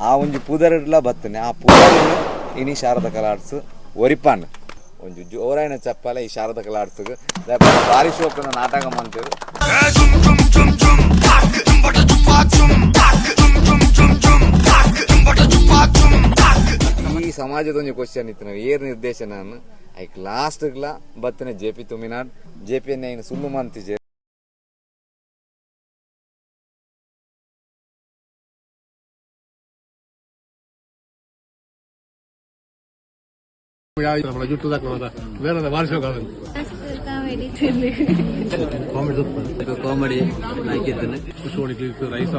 ಆ ಒಂಜಿ ಪುದರ್ಡ್ಲಾ ಬತ್ತನೆ ಆ ಪುದರ್ನ್ ಇನಿ ಶಾರದಾ ಕಲಾ ಆರ್ಟ್ಸ್ ಒರಿಪಾಂಡ್. ಒಂಜಿ ಜೋರಾಯಿನ ಚಪ್ಪಾಳೆ ಈ ಶಾರದಾ ಕಲಾ ಆರ್ಟ್ಸ್ಗ್. ಬಾರಿ ಶೋಕುದ ನಾಟಕ ಮಲ್ತೆರ್. ಈ ಸಮಾಜದ ಒಂಜಿ ಕ್ವಶನ್ ಇತ್ತಿನ ಏರ್ ನಿರ್ದೇಶನ ಐಕ್ ಲಾಸ್ಟ್ ಗ್ಲಾ ಬತ್ತಿನ J P Tuminad. J P ಎನ್ ಸುಳ್ಳು ಮಂತಿಜೆರ್. ಕಾಮಿಡಿ. ಕಾಮಿಡಿ. ರೈಸ್.